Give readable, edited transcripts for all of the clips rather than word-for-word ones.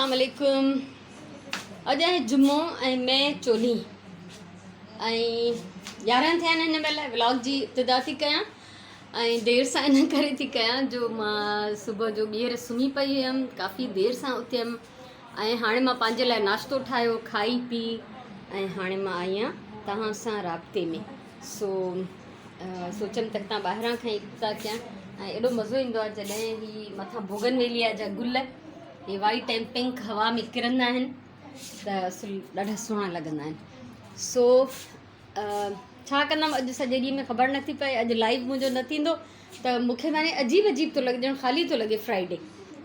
السلام عليڪم اڄ آهي جمعو ۽ مئي چوڏهين ۽ 11 ٿيا آهن هن مهل ولاگ جي ابتدا ٿي ڪيان ۽ دير سان ان ڪري ٿي ڪيان جو مان صبح جو ٻيهر سمهي پئي هيم ڪافي دير سان اٿيم ۽ هاڻي مان پنهنجي لاء ناشتو ٺاهيو کائي پي ۽ هاڻي مان آئي آهيان توهان سان رابطي ۾ سو سوچيم ته هتان ٻاهران کان ئي ابتدا ڪيان ۽ ايڏو مزو ايندو آهي جڏهن هي مٿان بوگن ويليا جا گل هي وائيٽ ۽ پنڪ هوا ۾ ڪرندا آهن ته اصل ڏاڍا سهڻا لڳندا آهن. سو ڇا ڪندم اڄ سڄي ڏينهن ۾ خبر نٿي پئي. اڄ لائيو منهنجو نه ٿيندو ته مونکي معني عجيب عجيب ٿو لڳي، ڄڻ خالي ٿو لڳي فرائيڊي.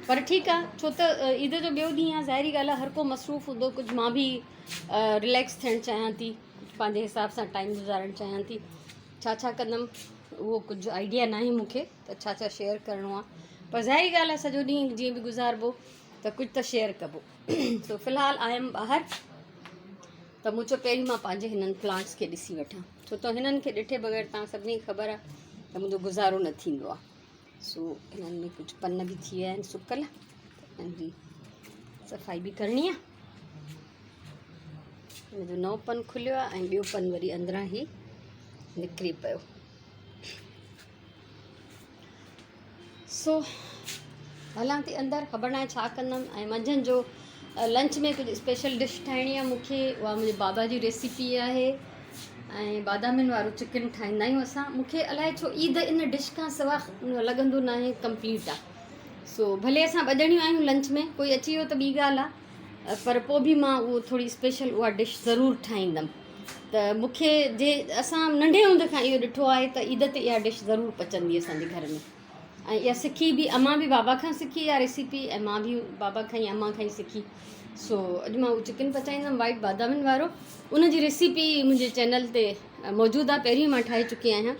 پر ٺيڪ آهي ڇو ته عيد جو ٻيو ڏينهن آهي، ظاهري ڳالهه آهي هر ڪو مصروف هوندو. ڪجهه مان به رليڪس ٿيڻ چاهيان ٿي، ڪجهه پنهنجي حساب سان ٽائيم گذارڻ چاهيان ٿي. ڇا ڇا ڪندم اهو ڪجهه آئيڊيا ناهي مونکي ته ڇا ڇا شيئر ڪرڻو آهي، پر ظاهري ڳالهه آهي سڄو ڏينهن جيئن به گذاربو ته ڪجهه ته شيئر ڪبو. سو في الحال آيم ٻاهر ته مون چيو پهرين مان پنهنجي هنن پلانٽس کي ڏسي وٺان، ڇو ته هنن کي ڏٺي بغير توهان سڀني کي خبر آهي ته منهنجو گذارو نه ٿيندو آهي. سو هنن ۾ ڪجهه پن به ٿي ويا آهن سڪل، هنن جي صفائي به ڪرڻي آهي. هن جو نئون پن کليو آهي ۽ ٻيو پن وري اندران هي نڪري پيو. سو هلان ٿي اندر، خبر ناهي ڇا ڪندم. ۽ منجهند جو لنچ ۾ ڪجهه اسپيشل ڊش ٺاهڻي آهي مونکي، اها منهنجي بابا جي ريسيپي آهي ۽ بادامين وارو چڪن ٺاهيندا آهيون اسان. مونکي الائي ڇو عيد ان ڊش کان سوا لڳندو ناهي ڪمپليٽ آهي. سو ڀلي اسان ٻه ڄڻيون آهيون لنچ ۾ ڪوئي اچي ويو ته ٻي ڳالهه آهي، پر پوء به مان اهو ٿوري اسپيشل اها ڊش ضرور ٺاهيندم. ته مونکي جي اسان ننڍي هوندي کان اهو ڏٺو آهي ته عيد تي اها ڊش ضرور پچندي اسان جي گهر ۾، ۽ اها سکي به امان به بابا کان سکي اها ريسيپي ۽ مان به بابا کان ئي امان کان ئي سکي. سو اڄ مان اهو چڪن پچائيندم وائيٽ بادامين وارو. ان جي ريسيپي منهنجي چينل تي موجود آهي، پهرين مان ٺاهي چڪي آهيان.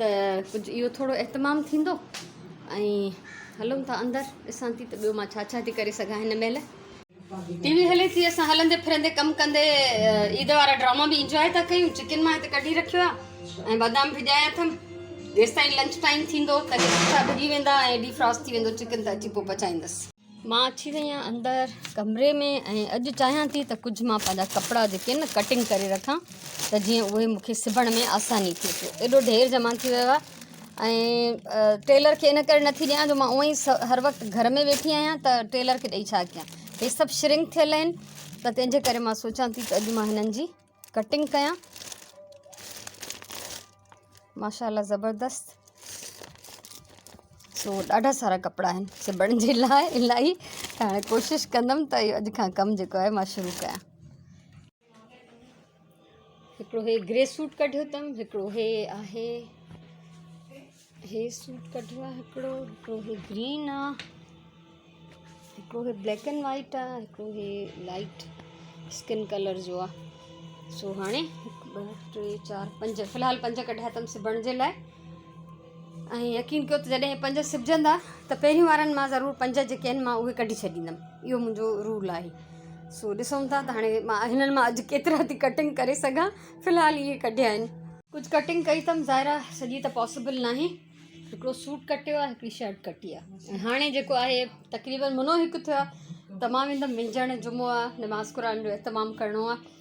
ته ڪجهه اهو ٿورو اهتمام ٿيندو ۽ هلون ٿا اندر، ڏسان ٿي ته ٻيو مان ڇا ڇا ٿي ڪري سگهان هن مهل. ٽي وي هلي ٿي، اسان هلندي ڦرندي ڪم ڪندي عيد وارا ڊراما به انجواء ٿا ڪيون. چڪن مان هتي ڪڍي رکيو آهي ۽ بادام ڀڄايا اٿم، جيستائين لنچ ٽائيم ٿيندو تڏهن سٺا ڀڄي ويندا ۽ ڊي فراسٽ ٿي ويندو چڪن ته اچي پوء پچائيندس. مان اچي وئي آهيان اندر ڪمري ۾ ۽ اڄ چاهيان ٿي ته ڪجهه مان پنهنجا ڪپڙا جيڪي آهن نه ڪٽنگ ڪري رکان ته جيئن اهي مون کي سبڻ ۾ آساني ٿئي. ڇو ايڏو ڍير جمع ٿي ويو آهي ۽ ٽيلر کي ان ڪري نٿي ڏيان جو مان اونئن ئي هر وقت گهر ۾ ويٺي آهيان ته ٽيلر کي ڏئي ڇا ڪيان. هي سڀ شرنڪ ٿيل آهن ته تنهن جي ڪري مان سوچان ٿي ته اڄ مان هنن جي ڪٽنگ ڪيان. ماشاء الله زبردست. سو ڏاڍا سارا ڪپڙا آهن سبڻ جي لاء الاهي، ته هاڻي ڪوشش ڪندم ته اهو اڄ کان ڪم جيڪو آهي مان شروع ڪيان. هڪڙو هي گري سوٽ ڪڍيو اٿم، هڪڙو هي آهي هي سوٽ ڪڍيو آهي، هڪڙو هڪڙو هي گرين آهي، هڪڙو هي بليڪ اينڊ وائيٽ آهي، هڪڙو هي لائيٽ اسڪن ڪلر جو آهي. سو هاڻي هڪ ٻه ٽي چار پنج في الحال پنج ڪڍيا اٿم سبڻ جي لاء. ۽ يقين ڪيو ته جڏهن پنج سبجندا ته پهريون وارن مان ضرور پنج جيڪي آهن مان اهي ڪڍي ڇڏيندم، اهو منهنجو رول آهي. سو ڏسون ٿا ته هاڻي مان هنن مان اڄ ڪيترا ٿي ڪٽنگ ڪري سگهان. في الحال اهي ڪڍيا آهن، ڪجهه ڪٽنگ ڪئي اٿم، ظاهر آهي سڄي ته پاسيبل ناهي. هڪڙو سوٽ ڪٽيو آهي، هڪڙي شرٽ ڪٽي آهي. ۽ هاڻي جيڪو آهي تقريبن منو هڪ ٿيو آهي ته مان ويندم وهنجڻ، جمعو آهي نماز قرآن جو اهتمام ڪرڻو آهي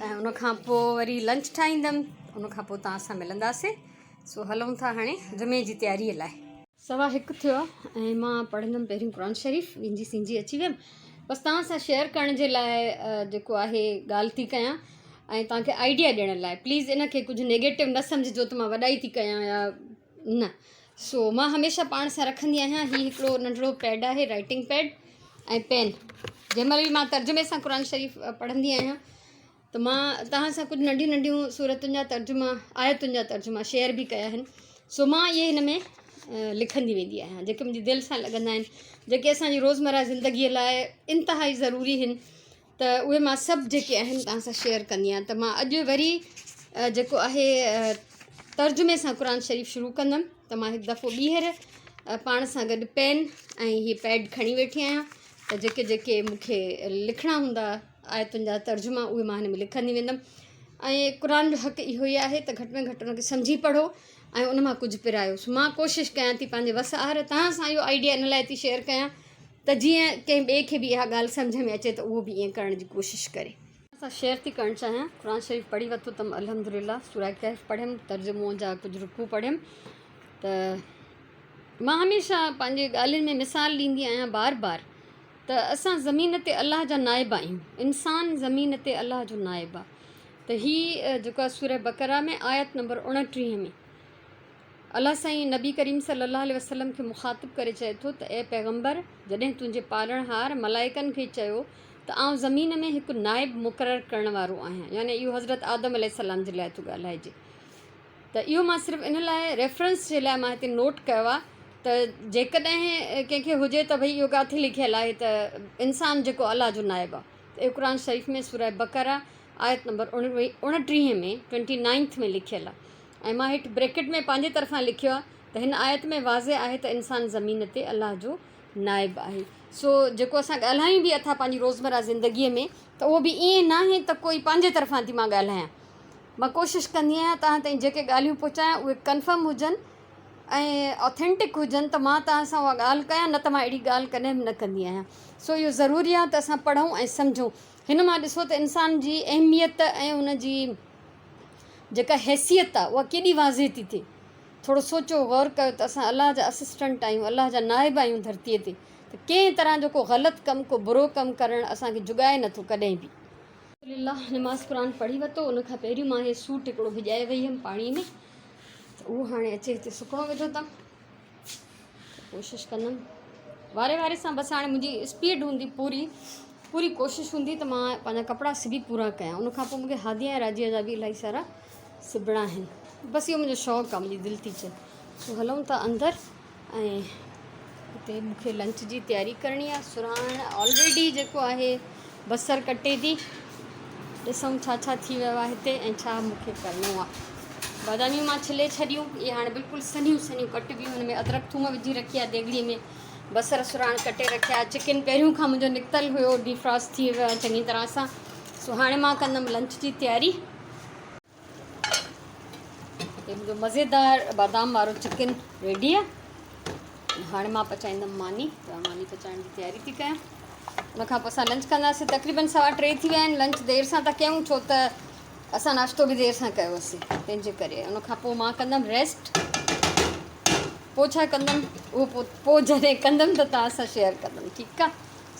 ۽ ان کان پوء وري لنچ ٺاهيندم، ان کان پوء توهان سان ملنداسين. سو هلون ٿا هاڻي جمعي جي تياريء لاء. سوا هڪ ٿيو آهي ۽ مان پڙهندم پهريون قرآن شريف، وهنجي سهنجي اچي ويم. بس توهان سان شيئر ڪرڻ جي لاء جيڪو آهي ڳالهه ٿي ڪيان ۽ توهان کي آئيڊيا ڏيڻ لاء. پليز ان کي ڪجهه نيگيٽو نه سمجهجو ته مان وڏائي ٿي ڪيان يا نه. سو مان هميشه پاڻ سان رکندي آهيان. هي هڪڙو ننڍڙو پيڊ آهي، رائٽنگ پيڊ ۽ پين. جنهن مهل به مان ترجمي سان قرآن شريف پڙهندي آهيان ته مان توهان سان ڪجهه ننڍيون ننڍيون سورتن جا ترجما، آيتن جا ترجما شيئر به ڪيا آهن. سو مان اهي هن ۾ لکندي ويندي آهيان جيڪي منهنجي دل سان لڳندا آهن، جيڪي اسان جي روزمره زندگيء لاء انتهائي ضروري آهن، ته اهي مان سڀ جيڪي آهن توهان سان شيئر ڪندي آهيان. ته مان اڄ وري جيڪو آهي ترجمي سان قرآن شريف شروع ڪندم. ته مان هڪ دفعو ٻيهر پاڻ سان گڏ پين ۽ هي پيڊ کڻي ويٺي آهيان ته جيڪي جيڪي مون کي لکڻا هوندا آيتن جا ترجما اهي مان هن ۾ لکندي ويندم. ۽ قرآن جو حق اهو ئي آهي ته گهٽ ۾ گهٽ ان کي سمجهي پڙهو ۽ ان مان ڪجهه پرايو. سو مان ڪوشش ڪيان ٿي پنهنجي وس آهر توهان سان اهو آئيڊيا ان لاء ٿي شيئر ڪيان ته جيئن ڪنهن ٻئي کي به اها ڳالهه سمجهه ۾ اچي ته اهو به ائين ڪرڻ جي ڪوشش ڪري. سان شيئر ٿي ڪرڻ چاهيان قرآن شريف پڙهي ورتو اٿم الحمد لله سوره ڪهف پڙهيم ترجمو جا ڪجهه رڪوع پڙهيم ته مان هميشه پنهنجي ڳالهين ۾ مثال ڏيندي آهيان بار بار ته اسان زمين تي الله جا نائب آهيون انسان زمين تي الله جو نائب آهي ته هي جيڪو آهي سوره بقره ۾ آيت نمبر 29 ۾ الله سائين نبي ڪريم صلي الله عليه وسلم کي مخاطب ڪري چئي ٿو ته اي پيغمبر! جڏهن تنهنجي پالڻهار ملائڪن کي چيو ته آئون زمين ۾ هڪ نائب مقرر ڪرڻ وارو آهيان يعني اهو حضرت آدم عليه السلام جي لاء ٿو ڳالهائجي ته اهو مان صرف ان لاء ريفرنس جي لاء مان هتي نوٽ ڪيو آهي ته جيڪڏهن ڪنهن کي هجي ته ڀئي اهو ڪاٿي لکيل آهي ته انسان جيڪو الله جو نائب آهي ته اهو قرآن شريف ۾ سوره بقره آيت نمبر 29 ۾ ٽوئنٽي نائنٿ ۾ لکيل آهي ۽ مان هيٺ بريڪٽ ۾ پنهنجي طرفان لکيو آهي ته هن آيت ۾ واضح آهي ته انسان زمين تي الله جو نائب آهي سو جيڪو اسان ڳالهايون به اٿا پنهنجي روزمره زندگيء ۾ ته اهو به ائين ناهي ته ڪوئي پنهنجي طرفان ٿي مان ڳالهايان مان ڪوشش ڪندي آهيان توهان تائين جيڪي ڳالهيون پهچايان اهي ڪنفرم هجن ۽ آٿينٽڪ هجن ته مان توهان سان اها ڳالهه ڪيان نه ته مان اهڙي ڳالهه ڪڏهن به نه ڪندي آهيان سو اهو ضروري آهي ته اسان پڙهون ۽ سمجهون هن مان ڏسو ته انسان جي اهميت ۽ ان جي جيڪا حيثيت آ اها ڪيڏي واضح ٿي ٿئي. ٿورو سوچو غور ڪيو ته اسان الله جا اسسٽنٽ آهيون الله جا نائب آهيون ڌرتيء تي ته ڪنهن طرح جو ڪو غلط ڪم ڪو برو ڪم ڪرڻ اسان کي جڳائي نٿو ڪڏهن به. الحمدلله نماز قرآن پڙهي ورتو ان کان پهريون مان هي سوٽ هڪڙو ڀڄائي وئي هيم پاڻي ۾ ته اهو هاڻي اچي هتي سڪڻو وڌو اٿم ڪوشش ڪندم واري واري سان بس هاڻي منهنجي اسپيڊ هوندي پوري پوري ڪوشش هوندي ته مان پنهنجا ڪپڙا سبي پورا ڪيان ان کان پوء مونکي هاديا ۽ راجيا جا به الاهي سارا سبڻا آهن بس اهو منهنجو شوق آهي منهنجي دل ٿي چئي سو هلون ٿا اندر ۽ هتي مونکي لنچ جي تياري ڪرڻي آهي سرهاڻ آلريڊي جيڪو آهي بصر ڪٽي ٿي ڏسون ڇا ڇا ٿي ويو آهي هتي ۽ ڇا مونکي ڪرڻو آهي باداميون مان ڇلي ڇڏيون اهي هاڻي بلڪل سنهيون سنهيون ڪٽبيون هن ۾ ادرڪ ٿوم وجهي رکي آهي ديڳڙي ۾ بصر سرهاڻ ڪٽي رکيا چڪن پهريون کان منهنجو نڪتل هيو ڊيفراسٽ ٿي ويو آهي چڱي طرح سان سو هاڻي مان ڪندم لنچ جي تياري هي منهنجو مزيدار بادام وارو چڪن ريڊي آهي هاڻي مان پچائيندم ماني ته ماني پچائڻ جي تياري ٿي ڪيان ان کان پوء اسان لنچ ڪنداسين تقريبن سوا ٽي ٿي ويا آهن لنچ دير سان ٿا ڪيون ڇو ته اسان ناشتو به دير سان ڪيوسين تنهن جي ڪري ان کان پوء مان ڪندم ريسٽ پوء ڇا ڪندم اهو پوء پوء جڏهن ڪندم ته توهان سان شيئر ڪندم ٺيڪ آهي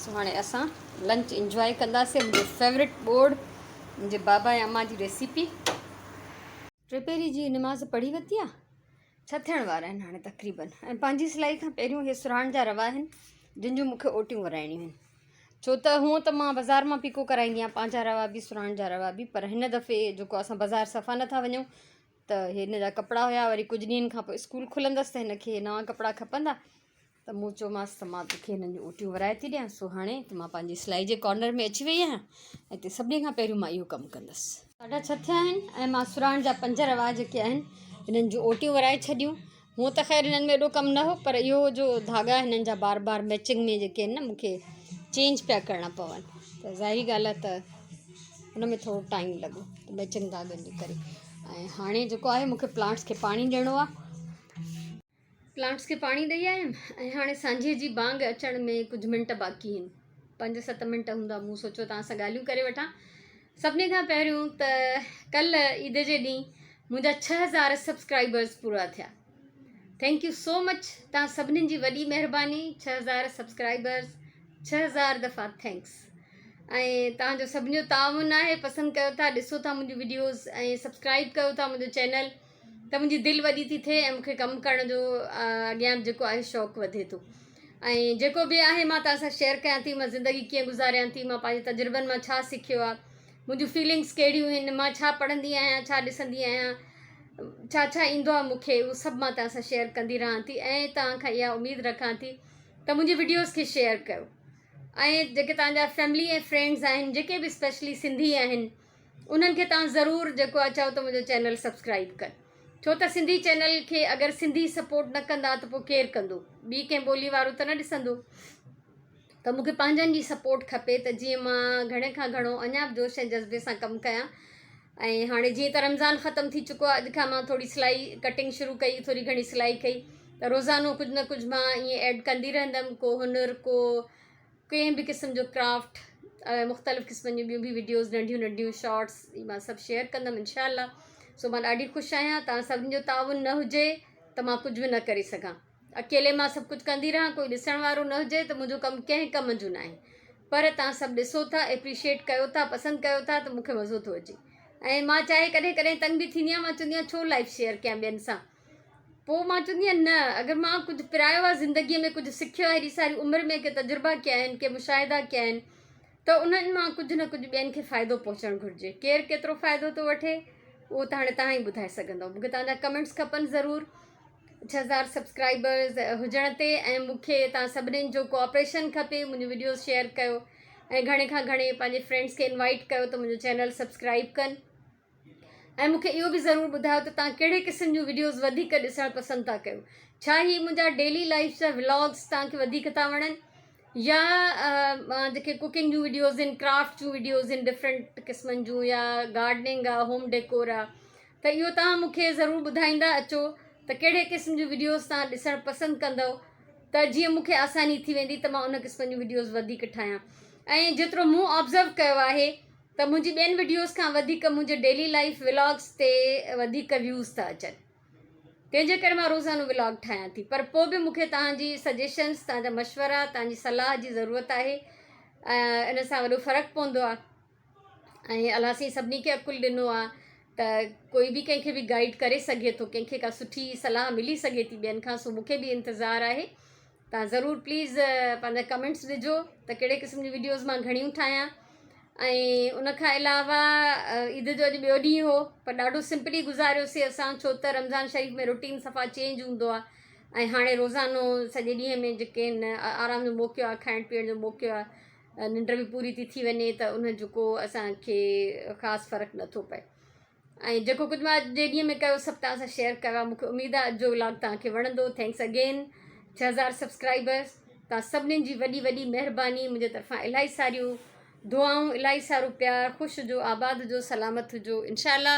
سو هاڻي اسان لنچ انجواء ڪنداسين منهنجو فيورٽ بورڊ منهنجي بابا ۽ امان جي ريسيپي. ٽيپهري جي نماز پڙهي ورتي آ. ڇهه ٿيڻ وارا آهن هاڻي تقريبن ۽ پنهنجي سلائي کان پهريون هي سرهاڻ جا روا آهن جن جون مون کي اوٽيون ورائڻيون آهن ڇو ته هونء ته مان بازار مان پيڪو ڪرائيندي آهيان پنهنجا روا به سرهاڻ جا روا به پر هن دفعي جيڪو اسان بازار صفا نٿا وڃون ته هن جا ڪپڙا هيا وري ڪجهه ڏينهن کان پوء اسڪول کلندس ته هن کي نوان ڪپڙا کپندا ته مون چيومانس ته مان توکي هنن جون اوٽيون ورائي ٿي ڏيان سو هاڻي ته مان پنهنجي سلائي جي ڪارنر ۾ اچي وئي آهيان ۽ هتي سڀني کان پهريون مان اهو ڪم ڪندس. ساڍا ڇهه ٿيا آهن ۽ مان سرهاڻ جا پنج روا جيڪي آهن هنن جون اوٽيون ورائي ڇڏيون. هونء ته خير هنن ۾ ايڏو ڪم نه هو پر اهو جو ڌاڳا هنن جا بار بار ميچنگ ۾ جيڪي آهن نه مون کي چينج پيا ڪرڻا پون ته ظاهري ڳالهه آهي ته ان ۾ ٿورو ٽائيم لڳو ميچنگ ڌاڳن جي ڪري ۽ هاڻي جيڪو آهي مون کي پلانٽس کي پاڻي ڏيڻو آهي. پلانٽس کي پاڻي ڏئي آيم ۽ هاڻي سانجهيء جي بانگ اچڻ ۾ ڪجهه منٽ باقي آهن. پنج ست منٽ هوندا. مون سوچيو توهان سان ڳالهيون ڪري وٺان. سڀني کان پهريون ته ڪلهه عيد جي ڏينهن منهنجا 6000 سبسڪرائبرز پورا ٿيا. Thank you سو مچ توهان سڀني جي وڏي مهرباني 6000 سبسڪرائبرز 6000 دفعا thanks ۽ توهان جو سڀني جو تعاون آهي پسند ڪيو ٿا ڏسو ٿا منهنجون وڊيوز ۽ سبسڪرائب ڪيو ٿا منهنجو چينل ته منهنجي دل وڏي ٿي ٿئي ۽ مون کي ڪم ڪرڻ جو اڳيان به جيڪو آهي شوق وڌي ٿو ۽ جيڪو به آهي مان توهان سان شيئر ڪيان ٿي مان زندگي ڪيئن گذاريان ٿي مان پنهنجي تجربن مان ڇا سکيو آهي منهنجون فيلنگس ڪهڙيون آهن مان ڇا پڙهندي آهيان ڇا ڏسندي آهيان ڇا ڇا ايندو آهي مون کي اهو سڀ مان توهان سان شيئر ڪندي رهان ٿي ۽ توهان کان اها اميد رکان ٿي ته منهنجي وڊيوز کي شيئر ڪيو ۽ جيڪي توهان جا فيملي ۽ فرينڊز آهن جيڪي به اسپيشلي سنڌي آهن انهن کي توهان ضرور جيڪو آهي چئو ته منهنجو چينل سبسڪرائيب ڪن ڇو ته سنڌي چينل کي اگر سنڌي سپورٽ نه ڪندا ته پوء ڪير ڪندو ٻي ڪنهن ٻولي وارو ته نه ڏسندو ته مونکي پنهنجن جي سپورٽ کپي ته جيئن مان گهڻي کان گهڻو اڃا به جوش ۽ جذبي سان ڪم ڪيان ۽ هاڻي جيئن ته رمضان ختم ٿي چڪو آهي اڄ کان مان ٿوري سلائي ڪٽنگ شروع ڪئي ٿوري گهڻي سلائي ڪئي ته روزانو ڪجهه نه ڪجهه مان ائين ايڊ ڪندي رهندم ڪو هنر ڪو ڪنهن به قسم جو ڪرافٽ ۽ مختلف قسمن جون ٻيون به وڊيوز ننڍيون ننڍيون شارٽس هي مان سڀ شيئر ڪندم انشاء الله سو مان ڏاڍي خوش آهيان توهان سڀني جو تعاون نه هجي ته مان ڪجهه به نه ڪري سگهان اڪيلي مان سڀ ڪجهه ڪندي رهان ڪوئي ڏسڻ وارو نه هجي ته منهنجو ڪم ڪنهن ڪم جو ناهي پر توهان سڀ ڏسو ٿا اپريشيٽ ڪيو ٿا پسند ڪيو ٿا ته مون کي مزو ٿو اچي ۽ مان چاهي ڪڏهن ڪڏهن تنگ به ٿيندي آهيان مان چوندي آهيان ڇو لائف شيئر ڪيان ٻين سان پوء مان چوندي آهيان نه اگر مان ڪجهه پرايو آهي زندگيء ۾ ڪجهه سکيو آهي هيڏي ساري عمر ۾ ڪي تجربا ڪيا آهن ڪي مشاهدا ڪيا آهن ته انهن مان ڪجهه نه ڪجهه ٻين کي فائدو پهچڻ گهرجي ڪير ڪيترو فائدو ٿو وٺي اهو ته هاڻي توهان ئي ٻڌائي سگهندو مون کي توهان جا ڪمينٽس کپن ضرور 6000 سبسڪرائبرز هجڻ تي ۽ مون کي توهان سڀني جو ڪوآپريشن کپي منهنجون وڊيوز شيئر ڪيو ۽ گهڻي کان گهڻي پنهنجي فرينڊس کي انوائٽ ڪيو ته منهنجو چينل سبسڪرائب ڪن ۽ مون کي اهو به ضرور ٻڌايو ته توهان ڪهڙي قسم جون وڊيوز وڌيڪ ڏسڻ پسند ٿا ڪيو ڇا هي منهنجا ڊيلي لائف جا ولاگس توهان کي وڌيڪ ٿا وڻن يا مان جيڪي ڪوڪنگ جون وڊيوز آهن ڪرافٽ جون وڊيوز آهن ڊفرنٽ قسمن جون يا گارڊننگ آهي هوم ڊيڪور آهي ته اهو توهان مون کي ضرور ٻڌائيندا اچو ته ڪهڙي قسم جون وڊيوز توهان ڏسڻ پسند ڪندو ته جيئن مون کي آساني ٿي ويندي ته مان ان قسمن جون وڊيوز وڌيڪ ٺاهيان ۽ جيترو مون آبزرو ڪيو آهي ته منهنجي ٻين وڊيوز کان وڌيڪ منهنجي ڊيلي لائيف ولاگس تي وڌيڪ ويوز ٿا اچن تنهن جي ڪري مان روزانو ولاگ ٺاهيان ٿي پر پوء به مونکي توهان جي سجيشنس توهان جا مشورا توهان جي صلاح جي ضرورت آهي ان سان وڏو فرق پوندو آهي ۽ الله سائين سڀني کي عقل ڏنو آهي ته ڪوئي به ڪنهن کي به گائيڊ ڪري سگهي ٿو ڪنهن کي ڪا سٺي صلاح ملي سگهي ٿي ٻين کان سو مونکي به انتظار آهي توهان ضرور پليز پنهنجا ڪمينٽس ڏجو ته ڪهڙي قسم جون وڊيوز مان گهڻيون ٺاهيان ۽ ان کان علاوه عيد جو اڄ ٻيو ڏينهن هو پر ڏاڍو سمپلي گذاريوسي اسان ڇو ته رمضان شريف ۾ روٽين صفا چينج هوندو آهي ۽ هاڻي روزانو سڄي ڏينهن ۾ جيڪي آهن آرام جو موقعو آهي کائڻ پيئڻ جو موقعو آهي ننڊ به پوري ٿي ٿي وڃي ته ان جو ڪو اسانکي خاص فرق نٿو پئي ۽ جيڪو ڪجهه مان اڄ جي ڏينهن ۾ ڪيو سڀ توهان سان شيئر ڪيو آهي مونکي اميد آهي اڄ جو ولاگ توهان کي وڻندو thanks again 6000 subscribers توهان سڀني جي وڏي وڏي مهرباني منهنجي طرفان الاهي ساريون دعائون الاهي سارو پيار خوش هجو آباد هجو سلامت هجو انشاء الله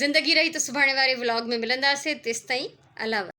زندگي رهي ته سڀاڻي واري ولاگ ۾ ملنداسي تيستائين الله.